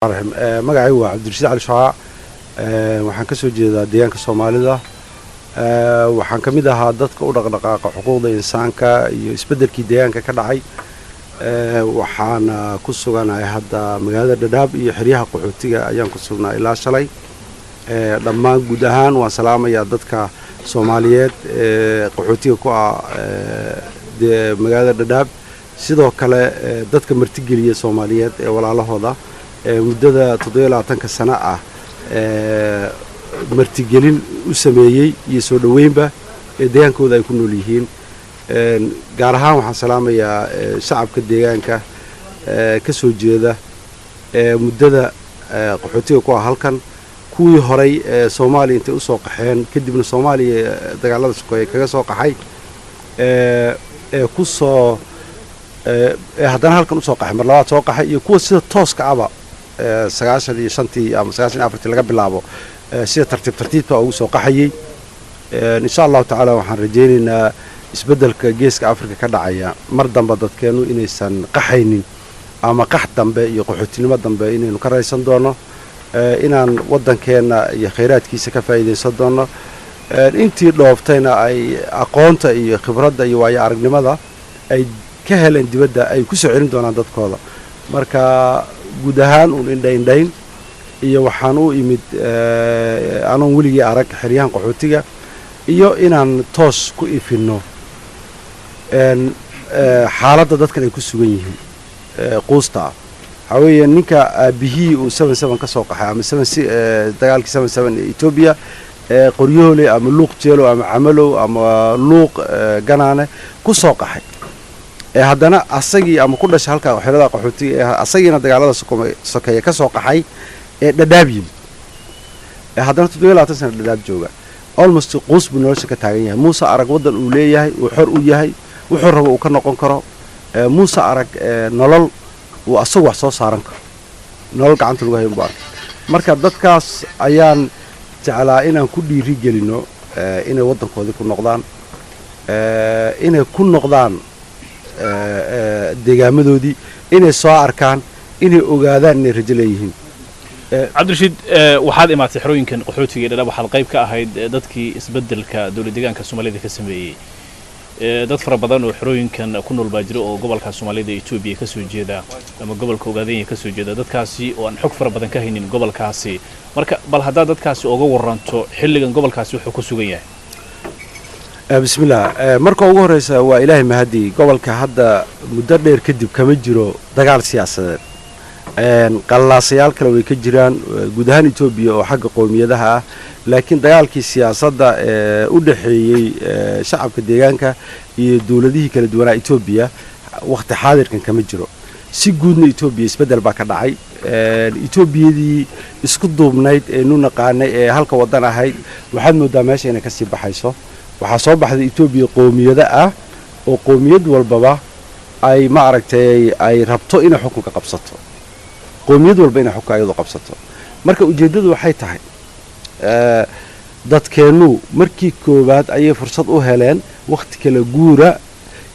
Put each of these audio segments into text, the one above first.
Magacaygu waa Cabdirashiid Cali Shucaac. Waxaan ka soo jeedaa deegaanka Soomaalida. Waxaan ka mid ahaa dadka u dhaqdhaqaaqa xuquuqda insaanka iyo isbeddelkii deegaanka ka dhacay. Waxaana ku suganahay hadda magaalada Dhadhaab iyo xeryaha qaxootiga ayaan ku sugnaa ilaa shalay. Dhammaan guud ahaan waan salaamayaa dadka Soomaaliyeed ee qaxootiga ku ah magaalada Dhadhaab, sidoo kale dadka martigeliya Soomaaliyeed ee walaalahooda muddada 27-ka sano ah martigelin u sameeyey iyo soo dhoweynba ee deegaankooda ay ku nool yihiin. Gaar ahaan waxaan salaamayaa shacabka deegaanka ka soo jeeda ee muddada qaxootiga ku ah halkan, kuwii horay ee Soomaaliya intay usoo qaxeen kadibna Soomaaliya dagaalada sokeeye kaga soo qaxay ee ku soo ee haddana halkan usoo qaxay, mar labaad soo qaxay, iyo kuwa sida tooska aba 95-tii ama 94-tii laga bilaabo sida tartiib tartiibta ugu soo qaxayey. Insha Allahu tacaala waxaan rajaynaynaa isbeddelka Geeska Afrika ka dhacaya mar dambe dadkeennu inaysan qaxaynin ama qax dambe iyo qaxootinimo dambe inaynu ka raysan doono, inaan waddankeenna iyo khayraadkiisa ka faa'iidaysan doono, intii dhooftayna ay aqoonta iyo khibradda iyo waayo aragnimada ay ka heleen dibadda ay ku soo celin doonaan dadkooda. Marka guud ahaan uun indhaindhayn iyo waxaan u imid anoon weligii arag xeryahan qaxootiga iyo inaan toos ku ifinno xaaladda dadkan ay ku sugan yihiin quusta ah. Waxaa weeye ninka aabihii uu 77 ka soo qaxay ama seven dagaalkii 77 ee Etoobiya, Qoryoole ama Luuq Jeelo ama Camalow ama Luuq Ganaane ku soo qaxay, ee haddana asagii ama ku dhashay halka xerada qaxootiga ee asagiina dagaalada sokeeye ka soo qaxay ee Dhadhaab yimid, ee haddana 27 sana Dhadhaab jooga, almost quus buu nolosha ka taagan yahay. Muuse arag waddan uu leeyahay, uu xor u yahay, wuxuu rabo uu ka noqon karo. Muuse arag nolol uu asagu wax soo saaran karo, nolol gacanta lagu hayn buu arkay. Marka dadkaas ayaan jeclaa inaan ku dhiiri gelino inay waddankoodii ku noqdaan, inay ku noqdaan deegaamadoodii, inay soo arkaan, inay ogaadaan inay rajo leeyihiin. Cabdirashiid, waxaad imaatay xerooyinkan qaxootiga ee Dhadhaab. Waxaad qayb ka ahayd dadkii isbeddelka dowlad deegaanka Soomaalida ka sameeyey. Dad fara badan oo xerooyinkan ku nool baa jira oo gobolka Soomaalida Etoobiya ka soo jeeda ama gobolka Ogaadenya ka soo jeeda, dadkaasi oo aan xog fara badan ka haynin gobolkaasi. Marka bal haddaad dadkaasi oga waranto xilligan gobolkaasi wuxuu ku sugan yahay. Bismillah. Marka ugu horreysa waa Ilaahay mahadii, gobolka hadda muddo dheer kadib kama jiro dagaal siyaasadeed. Qalaasayaal kale way ka jiraan guud ahaan Etoobiya oo xagga qowmiyadaha ah, laakiin dagaalkii siyaasadda ee u dhexeeyey shacabka deegaanka iyo dowladihii kala duwanaa Etoobiya wakhti xaadirkan kama jiro. Si guudna Etoobiya isbeddel baa ka dhacay. Etoobiyadii isku duubnayd ee nu naqaanay ee halka waddan ahayd waxaad mooddaa meesha inay kasii baxayso. Waxaa soo baxday Etoobiya qowmiyado ah oo qowmiyad walbaba ay, ma aragtay, ay rabto inay xukunka qabsato, qowmiyad walba inay xukunka ayadu qabsato. Marka ujeeddadu waxay tahay dadkeennu markii koowaad ayay fursad u heleen wakhti kala guura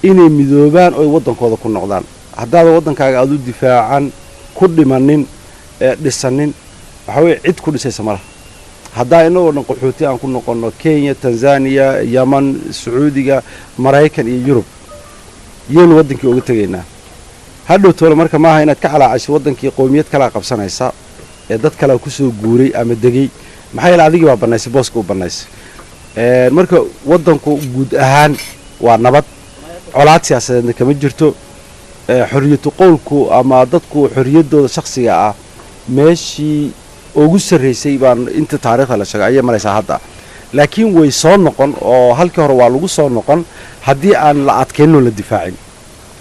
inay midoobaan oy waddankooda ku noqdaan. Haddaada waddankaaga aad u difaacan ku dhimanin ee dhisanin, waxaa weye cid ku dhisaysa ma laha. Haddaa innagoo dhan qaxooti aan ku noqonno Kenya, Tanzaniya, Yaman, Sacuudiga, Maraykan iyo Yurub, yaynu waddankii uga tegaynaa hadhow toole? Marka maaha inaad ka calaacayso waddankii qowmiyad kalaa qabsanaysa ee dad kalea kusoo guuray ama degay. Maxaa yeele adigii baa bannaysay booska u bannaysay. Marka waddanku guud ahaan waa nabad, colaad siyaasadeedna kama jirto. Xorriyatu qowlku ama dadku xorriyaddooda shakhsiga ah meeshii ugu sarraysay baan inta taariikhda la sheegay ayay maraysaa hadda, laakiin way soo noqon oo halkii hore waa lagu soo noqon haddii aan la adkaynin oo la difaacin,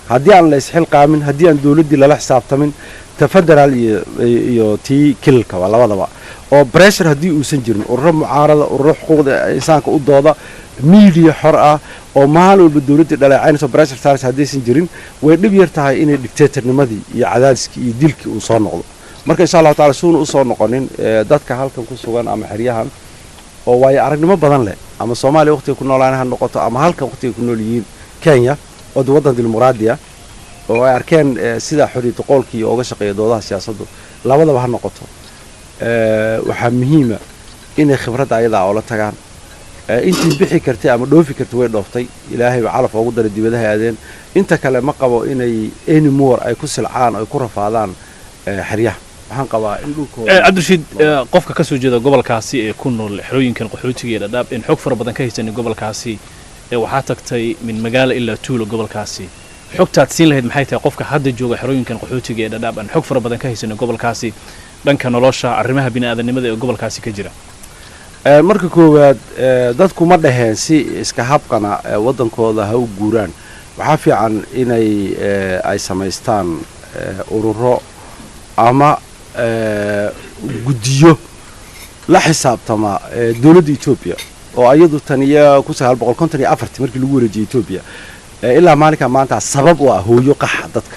haddii aan la isxilqaamin, haddii aan dowladdii lala xisaabtamin, ta federaal iyo tii kililkaba labadaba, oo pressure haddii uusan jirin, ururo mucaarada, ururo xuquuqda insaanka u dooda, media xor ah oo maalin walba dowladdii dhaleecaynayso, pressure saaraysa haddaysan jirin, way dhib yar tahay inay dictatornimadii iyo cadaadiskii iyo dilkii uu soo noqdo. Marka insha Allahu tacala suuna usoo noqonin, dadka halkan ku sugan ama xeryahan oo waayo aragnimo badan leh, ama Soomaaliya waqtiga ku noolaan ha noqoto ama halkan waqtiga ku nool yihiin Kenya oo waddan dimuqraadi ah oo ay arkeen sida xorriyatu qowlkii ooga shaqeeya doodaha siyaasaddu Labadaba ha noqoto. Waxaa muhiima inay khibradda ayadaa oola tagaan. Intii bixi kartay ama dhoofi kartay way dhooftay, Ilaahayba calaf oogu daray, dibadaha aadeen. Inta kale ma qabo inay anymore ay ku silcaan, ay ku rafaadaan xeryaha. Waxaan qabaa in dhulkooda Cabdirashiid, qofka ka soo jeeda gobolkaasi ee ku nool xerooyinkan qaxootiga ee Dhadhaab in xog fara badan ka haysanin gobolkaasi, ee waxaa tagtay min magaalo ilaa tuulo gobolkaasi, xogtaad siin lahayd maxay tahay qofka hadda jooga xerooyinkan qaxootiga ee Dhadhaab aan xog fara badan ka haysanin gobolkaasi, dhanka nolosha, arrimaha bini'aadanimada ee gobolkaasi ka jira? Marka koowaad, dadku ma dhaheen si iska habqana waddankooda ha u guuraan. Waxaa fiican inay ay samaystaan ururo ama guddiyo la xisaabtama dowladda Etoobiya, oo ayadu tan iyo 1954-tii markii lagu wareejiyey Etoobiya ilaa maalinka maanta sabab u ah hooyo qaxa dadka.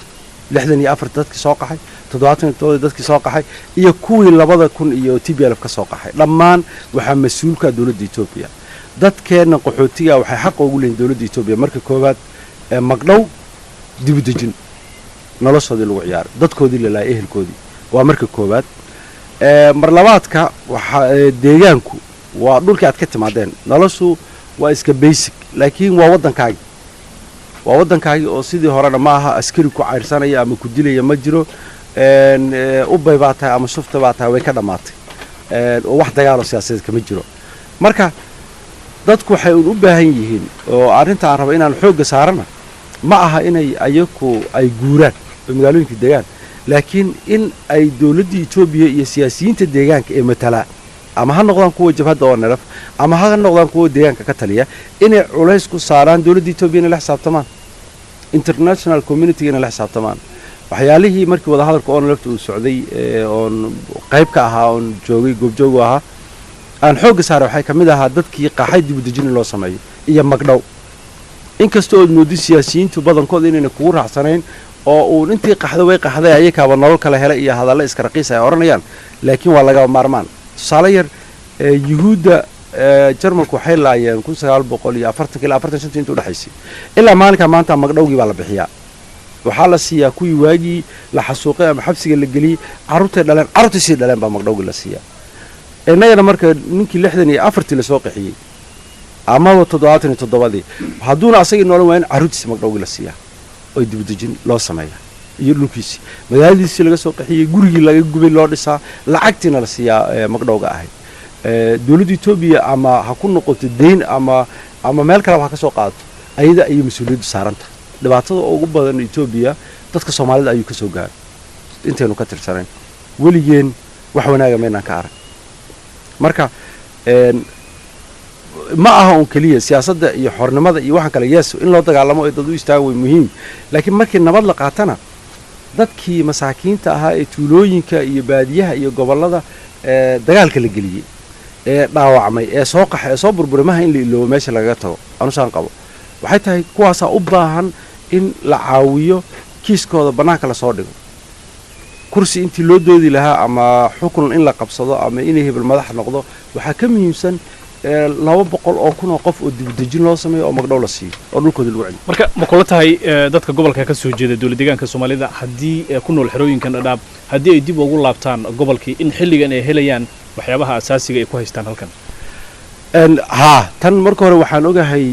64-tii dadkii soo qaxay, 77-dii dadkii soo qaxay iyo kuwii 2000 iyo TPLF ka soo qaxay, dhammaan waxaa mas-uulka dowladda Etoobiya. Dadkeenna qaxootiga waxay xaqa ugu leeyihin dowladda Etoobiya marka koowaad magdhow, dibudejin, noloshoodii lagu ciyaaray, dadkoodii la laayay, ehelkoodii, waa marka koowaad. Mar labaadka, waxa deegaanku waa dhulkii aad ka timaadeen. Noloshu waa iska basic, laakiin waa waddankaagi, waa waddankaagii oo sidii horena ma aha. Askari ku cayrsanaya ama ku dilaya ma jiro. Ubay baa tahay ama shufta baa tahay, way ka dhammaatay, oo wax dagaaloo siyaasadeed kama jiro. Marka dadku waxay un u baahan yihiin, oo arrinta aan raba inaan xoogga saarana, ma aha inay ayaku ay guuraan oo magaalooyinka degaan, laakiin in ay dowladda Etoobiya iyo siyaasiyiinta deegaanka ee matalaa, ama ha noqdaan kuwa jabhadda ONLF ama ha noqdaan kuwa deegaanka ka taliya, inay culays ku saaraan dowladda Etoobiya, inay la xisaabtamaan international community, inay la xisaabtamaan. Waxyaalihii markii wadahadalka ONLF uu socday, oon qayb ka ahaa, oon joogay, goobjoogu ahaa, aan xoogga saaray, waxay ka mid ahaa dadkii qaxay dibudejin in loo sameeyo iyo magdhow. Inkasta ood moodid siyaasiyiintu badankooda inayna kugu raacsanayn, oo uun intii qaxda way qaxday, ayakaaba nolol kala helay iyo hadallo iska raqiis ay odhanayaan, laakiin waa lagaba maarmaan. Tusaale yar, Yuhuudda Jarmalku waxay laayeen 1940-ka ilaa 45-tii inta udhexaysay. Ilaa maalinka maanta magdhowgii baa la bixiyaa. Waxaa la siiyaa kuwii waagii la xasuuqay ama xabsiga la geliyey, carruurtay dhaleen, carruurtay sii dhaleen baa magdhowgii la siiyaa. Innagana marka ninkii 64-tii lasoo qaxiyey amaba 77-dii, hadduuna asagii noolan, waa in carruurtiisa magdhowgii la siiyaa oo dibudejin loo sameeyaa, iyo dhulkiisii, magaaladiisii laga soo qaxiyey, gurigii laga gubay loo dhisaa, lacagtiina la siiyaa magdhowga ahayd. Dowladda Etoobiya ama ha ku noqoto deyn ama meel kaleba ha ka soo qaadato, ayada ayay mas-uuliyaddu saaranta. Dhibaatada ugu badan Etoobiya dadka Soomaalida ayuu ka soo gaaray. Intaynu ka tirsanayn weligeen wax wanaaga maynaan ka arag. Marka ma aha un keliya siyaasadda iyo xornimada iyo waxaan kale. Yes, in loo dagaalamo ee dad u istaago way muhiim, laakiin markii nabad la qaatana, dadkii masaakiinta ahaa ee tuulooyinka iyo baadiyaha iyo gobollada dagaalka la geliyey, ee dhaawacmay, ee soo qaxay, ee soo burburay, maha in la iloobo, meesha lagaga tago. Anusaan qabo waxay tahay kuwaasaa u baahan in la caawiyo, kiiskooda bannaanka lasoo dhigo. Kursi intii loo doodi lahaa ama xukun in la qabsado ama inay hebel madax noqdo, waxaa ka muhiimsan 200,000 oo qof oo dibudejin loo sameeyo oo magdhow la siiyo oo dhulkooda lagu celiyo. Marka ma kula tahay dadka gobolka ka soo jeeda, dowlad deegaanka Soomaalida, haddii ku nool xerooyinkan Dhadhaab, haddii ay dib ugu laabtaan gobolkii, in xilligan ay helayaan waxyaabaha asaasiga ay ku haystaan halkan? Haa, tan marka hore waxaan ogahay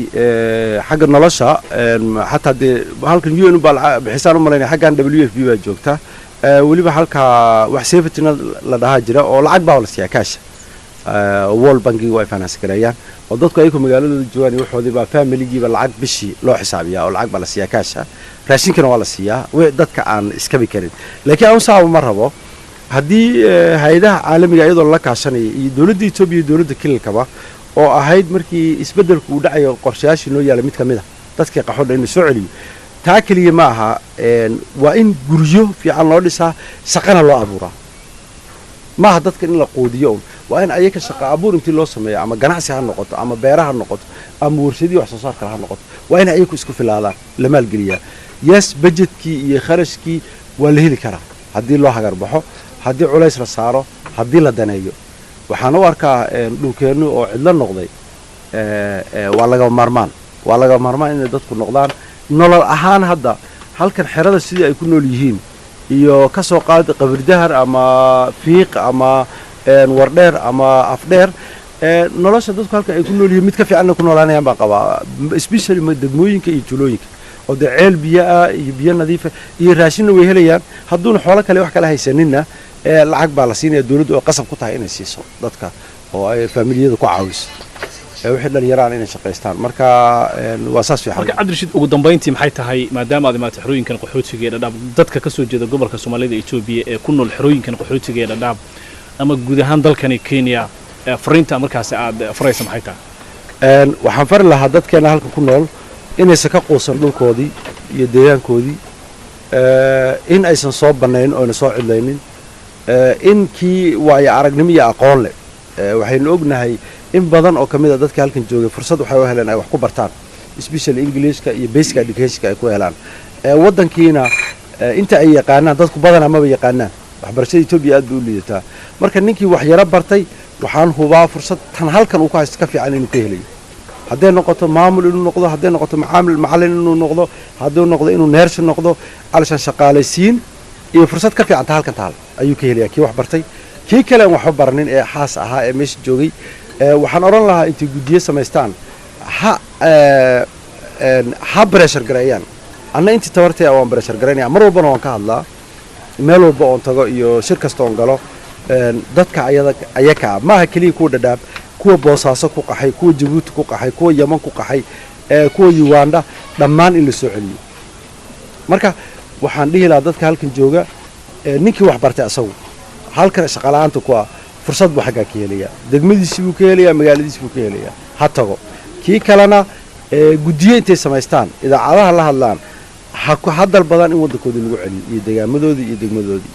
xagga nolosha, xataa dee halkan UN baa bixisaan u malaynaya, xaggan WFP baa joogta. Weliba halkaa wax safety net la dhahaa jira oo lacag baa la siiyaa kaasha. World Bankiga ay finance gareeyaan, oo dadku ayagoo magaaladooda joogaan iyo waxoodii baa familigiiba lacag bishii loo xisaabiyaa oo lacag baa la siiyaa kaasha. Raashinkana waa la siiyaa dadka aan iskabi karin. Laakiin aan saaba ma rabo haddii hay-adaha caalamiga iyadoo lala kaashanaya iyo dowladda Etoobiya iyo dowladda kililkaba, oo ahayd markii isbeddelku uu dhacayo qorshayaashii noo yaalay mid ka mid a dadkii qaxoodha in la soo celiyo. Taa keliya ma aha, waa in guryo fiican loo dhisaa, shaqana loo abuuraa. Maaha dadka in la quudiyo un, waa in ayaga shaqa abuur intii loo sameeyo, ama ganacsi ha noqoto ama beera ha noqoto ama warshadihii wax soo saar kale ha noqoto, waa in ayaku isku filaadaan, la maalgeliyaa. Yes, budgetkii iyo kharashkii waa la heli karaa haddii loo hagar baxo, haddii culays la saaro, haddii la daneeyo. Waxaan u arkaa dhulkeennu oo cidlo noqday waa laga maarmaan, waa laga maarmaan inay dadku noqdaan nolol ahaan. Hadda halkan xerada sidii ay ku nool yihiin Iyo ka soo qaad Qabirdahar ama Fiiq ama Wardheer ama Afdheer, nolosha dadku halkan ay ku nool yihiin mid ka fiicanna ku noolaanayaan baan qabaa, especially degmooyinka iyo tuulooyinka, oo dee ceel biyo ah iyo biyo nadiifa iyo raashinna way helayaan. Hadduuna xoolo kale wax kala haysaninna, lacag baa la siinaya dowladdu oo qasab ku tahay inay siiso dadka oo ay faamiliyada ku caawiso, wixii dhalinyaraan inay shaqaystaan. Marka waa saas fiican. Marka Cabdirashiid, ugu dambayntii maxay tahay, maadaama aad imaatay xerooyinkan qaxootiga ee Dhadhaab, dadka ka soo jeeda gobolka Soomaalida Etoobiya ee ku nool xerooyinkan qaxootiga ee Dhadhaab ama guud ahaan dalkani Kenya, fariinta markaasi aad faraysa maxay tahay? Waxaan fari lahaa dadkeena halkan ku nool inaysan ka quusan dhulkoodii iyo deegaankoodii, in aysan soo bannayn oona soo cidlaynin, in kii waayo aragnimo iyo aqoon leh. Waxaynu ognahay in badan oo ka mid a dadka halkan joogay fursad waxay u heleen ay wax ku bartaan, especially Englishka iyo basic educationka ay ku helaan. Waddankiina inta ay yaqaanaan dadku badanaa maba yaqaanaan. Waxbarashada Etoobiya aad bay u liidataa. Marka ninkii wax yaro bartay, waxaan hubaa fursad tan halkan uu ku haysto ka fiican inuu ka helayo, hadday noqoto maamul inuu noqdo, hadday noqoto macaamil macallin inuu noqdo, hadduu noqdo inuu nurse noqdo, calashaan shaqaalaysiin iyo fursad ka fiican ta halkan taal ayuu ka helayaa kii wax bartay. Kii kale aan waxba baranin ee xaas ahaa ee meesha joogay, waxaan odhan lahaa intay guddiyo samaystaan ha pressure gareeyaan. Anna intii tabartay waan pressure garaynaya, mar walbana waan ka hadlaa meel walba oon tago iyo shir kasta oon galo. Dadka ayada ayakaa maaha keliya kuwa Dhadhaab, kuwa Boosaaso ku qaxay, kuwa Jabuuti ku qaxay, kuwa Yaman ku qaxay, kuwa Uganda, dhammaan in la soo celiyo. Marka waxaan dhihi lahaa dadka halkan jooga, ninkii wax bartay asagu halkan shaqala-aanta ku ah fursad buu xaggaa ka helayaa, degmadiisii buu ka helayaa, magaaladiisii buu ka helayaa, ha tago. Kii kalena guddiyo intay samaystaan, idaacadaha la hadlaan, ha dalbadaan in waddankoodii lagu celiyo iyo degaamadoodii iyo degmadoodii.